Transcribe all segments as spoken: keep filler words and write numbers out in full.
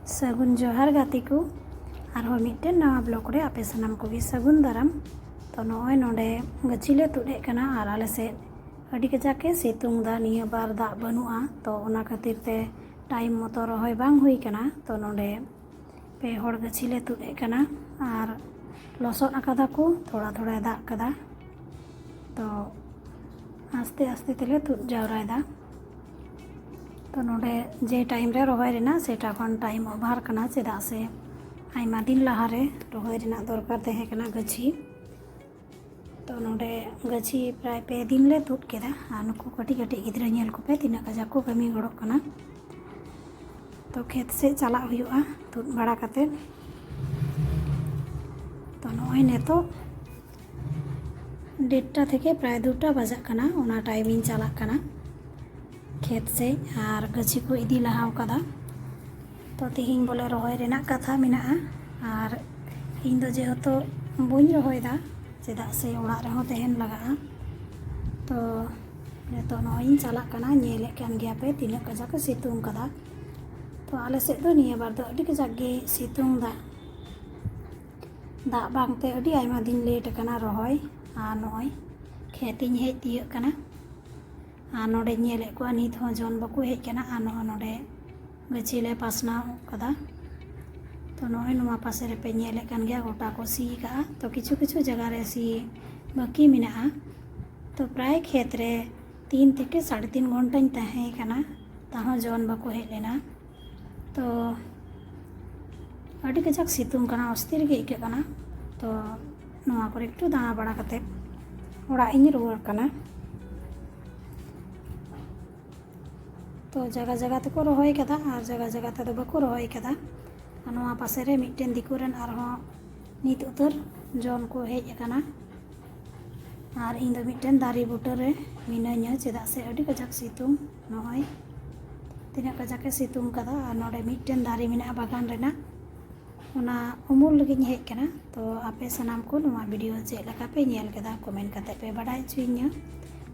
ᱥᱟᱹᱜᱩᱱ ᱡᱚᱦᱟᱨ ᱜᱟᱛᱮ ᱠᱚ, ᱟᱨᱦᱚᱸ ᱢᱤᱫᱴᱮᱱ ᱱᱟᱣᱟ ᱵᱞᱚᱜ ᱨᱮ ᱟᱯᱮ ᱥᱟᱱᱟᱢ ᱠᱚᱜᱮ ᱥᱟᱹᱜᱩᱱ ᱫᱟᱨᱟᱢ᱾ ᱛᱚ ᱱᱚᱜᱼᱚᱭ ᱱᱚᱰᱮ ᱜᱟᱹᱪᱷᱤ ᱞᱮ ᱛᱩᱫ ᱮᱫ ᱠᱟᱱᱟ, ᱟᱨ ᱟᱞᱮ ᱥᱮᱫ ᱟᱹᱰᱤ ᱠᱟᱡᱟᱠ ᱮ ᱥᱤᱛᱩᱝ ᱫᱟ᱾ ᱱᱤᱭᱟᱹ ᱵᱟᱨ ᱫᱟᱜ ᱵᱟᱹᱱᱩᱜᱼᱟ, ᱛᱚ ᱚᱱᱟ ᱠᱷᱟᱹᱛᱤᱨ ᱛᱮ ᱴᱟᱭᱤᱢ ᱢᱚᱛᱚ ᱨᱚᱦᱚᱭ ᱵᱟᱝ ᱦᱩᱭ ᱠᱟᱱᱟ᱾ ᱛᱚ ᱱᱚᱰᱮ ᱯᱮ ᱦᱚᱲ ᱜᱟᱹᱪᱷᱤ ᱞᱮ ᱛᱩᱫ ᱮᱫ ᱠᱟᱱᱟ, ᱟᱨ ᱞᱚᱥᱚᱫ ᱟᱠᱟᱫᱟ ᱠᱚ, ᱛᱷᱚᱲᱟ ᱛᱷᱚᱲᱟᱭ ᱫᱟᱜ ᱠᱟᱫᱟ᱾ ᱛᱚ ᱟᱥᱛᱮ ᱟᱥᱛᱮ ᱛᱮᱞᱮ ᱛᱩᱫ ᱡᱟᱣᱨᱟᱭᱮᱫᱟ᱾ ᱛᱚ ᱱᱚᱰᱮ ᱡᱮ ᱴᱟᱭᱤᱢ ᱨᱮ ᱨᱚᱦᱚᱭ ᱨᱮᱱᱟᱜ, ᱥᱮᱴᱟ ᱠᱷᱚᱱ ᱴᱟᱭᱤᱢ ᱳᱵᱷᱟᱨ ᱠᱟᱱᱟ, ᱪᱮᱫᱟᱜ ᱥᱮ ᱟᱭᱢᱟ ᱫᱤᱱ ᱞᱟᱦᱟᱨᱮ ᱨᱚᱦᱚᱭ ᱨᱮᱱᱟᱜ ᱫᱚᱨᱠᱟᱨ ᱛᱟᱦᱮᱸ ᱠᱟᱱᱟ ᱜᱟᱹᱪᱷᱤ᱾ ᱛᱚ ᱱᱚᱰᱮ ᱜᱟᱹᱪᱷᱤ ᱯᱨᱟᱭ ᱯᱮ ᱫᱤᱱ ᱞᱮ ᱛᱩᱫ ᱠᱮᱫᱟ, ᱟᱨ ᱱᱩᱠᱩ ᱠᱟᱹᱴᱤᱡ ᱠᱟᱹᱴᱤᱡ ᱜᱤᱫᱽᱨᱟᱹ ᱧᱮᱞ ᱠᱚᱯᱮ, ᱛᱤᱱᱟᱹᱜ ᱠᱟᱡᱟᱠ ᱠᱚ ᱠᱟᱹᱢᱤ ᱜᱚᱲᱚᱜ ᱠᱟᱱᱟ᱾ ᱛᱚ ᱠᱷᱮᱛ ᱥᱮᱫ ᱪᱟᱞᱟᱜ ᱦᱩᱭᱩᱜᱼᱟ ᱛᱩᱫ ᱵᱟᱲᱟ ᱠᱟᱛᱮᱫ᱾ ᱛᱚ ᱱᱚᱜᱼᱚᱭ ᱱᱤᱛᱚᱜ ᱰᱮᱴᱴᱟ ᱛᱷᱮᱠᱮ ᱯᱨᱟᱭ ᱫᱩᱴᱟ ᱵᱟᱡᱟᱜ ᱠᱟᱱᱟ, ᱚᱱᱟ ᱴᱟᱭᱤᱢ ᱤᱧ ᱪᱟᱞᱟᱜ ᱠᱟᱱᱟ ᱠᱷᱮᱛ ᱥᱮᱫ, ᱟᱨ ᱜᱟᱹᱪᱷᱤ ᱠᱚ ᱤᱫᱤ ᱞᱟᱦᱟᱣ ᱠᱟᱫᱟ᱾ ᱛᱚ ᱛᱤᱦᱤᱧ ᱵᱚᱞᱮ ᱨᱚᱦᱚᱭ ᱨᱮᱱᱟᱜ ᱠᱟᱛᱷᱟ ᱢᱮᱱᱟᱜᱼᱟ, ᱟᱨ ᱤᱧ ᱫᱚ ᱡᱮᱦᱮᱛᱩ ᱵᱟᱹᱧ ᱨᱚᱦᱚᱭᱫᱟ, ᱪᱮᱫᱟᱜ ᱥᱮ ᱚᱲᱟᱜ ᱨᱮᱦᱚᱸ ᱛᱟᱦᱮᱱ ᱞᱟᱜᱟᱜᱼᱟ᱾ ᱛᱚ ᱱᱤᱛᱚᱜ ᱱᱚᱜᱼᱚᱭ ᱤᱧ ᱪᱟᱞᱟᱜ ᱠᱟᱱᱟ, ᱧᱮᱞᱮᱫ ᱠᱟᱱ ᱜᱮᱭᱟ ᱯᱮ ᱛᱤᱱᱟᱹᱜ ᱠᱟᱡᱟᱠ ᱮ ᱥᱤᱛᱩᱝ ᱠᱟᱫᱟ᱾ ᱛᱚ ᱟᱞᱮ ᱥᱮᱫ ᱫᱚ ᱱᱤᱭᱟᱹ ᱵᱟᱨ ᱫᱚ ᱟᱹᱰᱤ ᱠᱟᱡᱟᱠ ᱜᱮ ᱥᱤᱛᱩᱝ ᱫᱟ᱾ ᱫᱟᱜ ᱵᱟᱝᱛᱮ ᱟᱹᱰᱤ ᱟᱭᱢᱟ ᱫᱤᱱ ᱞᱮᱴ ᱟᱠᱟᱱᱟ ᱨᱚᱦᱚᱭ᱾ ᱟᱨ ᱱᱚᱜᱼᱚᱭ ᱠᱷᱮᱛ ᱤᱧ ᱦᱮᱡ ᱛᱤᱭᱟᱹᱜ ᱠᱟᱱᱟ, ᱟᱨ ᱱᱚᱰᱮᱧ ᱧᱮᱞᱮᱫ ᱠᱚᱣᱟ ᱱᱤᱛ ᱦᱚᱸ ᱡᱚᱱ ᱵᱟᱠᱚ ᱦᱮᱡ ᱠᱟᱱᱟ᱾ ᱟᱨ ᱱᱚᱜᱼᱚᱭ ᱱᱚᱰᱮ ᱜᱟᱹᱪᱷᱤ ᱞᱮ ᱯᱟᱥᱱᱟᱣ ᱠᱟᱫᱟ᱾ ᱛᱚ ᱱᱚᱜᱼᱚᱭ ᱱᱚᱣᱟ ᱯᱟᱥᱮ ᱨᱮᱯᱮ ᱧᱮᱞᱮᱫ ᱠᱟᱱ ᱜᱮᱭᱟ, ᱜᱚᱴᱟ ᱠᱚ ᱥᱤ ᱠᱟᱜᱼᱟ᱾ ᱛᱚ ᱠᱤᱪᱷᱩ ᱠᱤᱪᱷᱩ ᱡᱟᱭᱜᱟ ᱨᱮ ᱥᱤ ᱵᱟᱹᱠᱤ ᱢᱮᱱᱟᱜᱼᱟ᱾ ᱛᱚ ᱯᱨᱟᱭ ᱠᱷᱮᱛ ᱨᱮ ᱛᱤᱱ ᱛᱷᱮᱠᱮ ᱥᱟᱲᱮ ᱛᱤᱱ ᱜᱷᱚᱱᱴᱟᱧ ᱛᱟᱦᱮᱸ ᱠᱟᱱᱟ, ᱛᱟᱦᱚᱸ ᱡᱚᱱ ᱵᱟᱠᱚ ᱦᱮᱡ ᱞᱮᱱᱟ᱾ ᱛᱚ ᱟᱹᱰᱤ ᱠᱟᱡᱟᱠ ᱥᱤᱛᱩᱝ ᱠᱟᱱᱟ, ᱚᱥᱛᱤᱨ ᱜᱮ ᱟᱹᱭᱠᱟᱹᱜ ᱠᱟᱱᱟ᱾ ᱛᱚ ᱱᱚᱣᱟ ᱠᱚᱨᱮ ᱮᱠᱴᱩ ᱫᱟᱬᱟ ᱵᱟᱲᱟ ᱠᱟᱛᱮᱫ ᱚᱲᱟᱜ ᱤᱧ ᱨᱩᱣᱟᱹᱲ ᱠᱟᱱᱟ᱾ ᱛᱚ ᱡᱟᱭᱜᱟ ᱡᱟᱭᱜᱟ ᱛᱮᱠᱚ ᱨᱚᱦᱚᱭ ᱠᱟᱫᱟ, ᱟᱨ ᱡᱟᱭᱜᱟ ᱡᱟᱭᱜᱟ ᱛᱮᱫᱚ ᱵᱟᱠᱚ ᱨᱚᱦᱚᱭ ᱠᱟᱫᱟ᱾ ᱟᱨ ᱱᱚᱣᱟ ᱯᱟᱥᱮ ᱨᱮ ᱢᱤᱫᱴᱮᱱ ᱫᱤᱠᱩ ᱨᱮᱱ ᱟᱨᱦᱚᱸ ᱱᱤᱛ ᱩᱛᱟᱹᱨ ᱡᱚᱱ ᱠᱚ ᱦᱮᱡ ᱟᱠᱟᱱᱟ᱾ ᱟᱨ ᱤᱧ ᱫᱚ ᱢᱤᱫᱴᱮᱱ ᱫᱟᱨᱮ ᱵᱩᱴᱟᱹ ᱨᱮ ᱢᱤᱱᱟᱹᱧᱟ, ᱪᱮᱫᱟᱜ ᱥᱮ ᱟᱹᱰᱤ ᱠᱟᱡᱟᱠ ᱥᱤᱛᱩᱝ᱾ ᱱᱚᱜᱼᱚᱭ ᱛᱤᱱᱟᱹᱜ ᱠᱟᱡᱟᱠ ᱮ ᱥᱤᱛᱩᱝ ᱠᱟᱫᱟ᱾ ᱟᱨ ᱱᱚᱰᱮ ᱢᱤᱫᱴᱮᱱ ᱫᱟᱨᱮ ᱢᱮᱱᱟᱜᱼᱟ ᱵᱟᱜᱟᱱ ᱨᱮᱱᱟᱜ, ᱚᱱᱟ ᱩᱢᱩᱞ ᱞᱟᱹᱜᱤᱫ ᱤᱧ ᱦᱮᱡ ᱠᱟᱱᱟ᱾ ᱛᱚ ᱟᱯᱮ ᱥᱟᱱᱟᱢ ᱠᱚ ᱱᱚᱣᱟ ᱵᱷᱤᱰᱤᱭᱳ ᱪᱮᱫ ᱞᱮᱠᱟ ᱯᱮ ᱧᱮᱞ ᱠᱮᱫᱟ, ᱠᱚᱢᱮᱱᱴ ᱠᱟᱛᱮ ᱯᱮ ᱵᱟᱰᱟᱭ ᱦᱚᱪᱚᱧᱟ᱾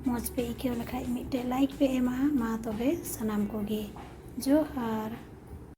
ᱢᱚᱡᱽ ᱯᱮ ᱟᱹᱭᱠᱟᱹᱣ ᱞᱮᱠᱷᱟᱡ ᱢᱤᱫᱴᱮᱡ ᱞᱟᱭᱤᱠ ᱯᱮ ᱮᱢᱟ᱾ ᱢᱟ ᱛᱚᱵᱮ ᱥᱟᱱᱟᱢ ᱠᱚᱜᱮ ᱡᱚᱦᱟᱨ᱾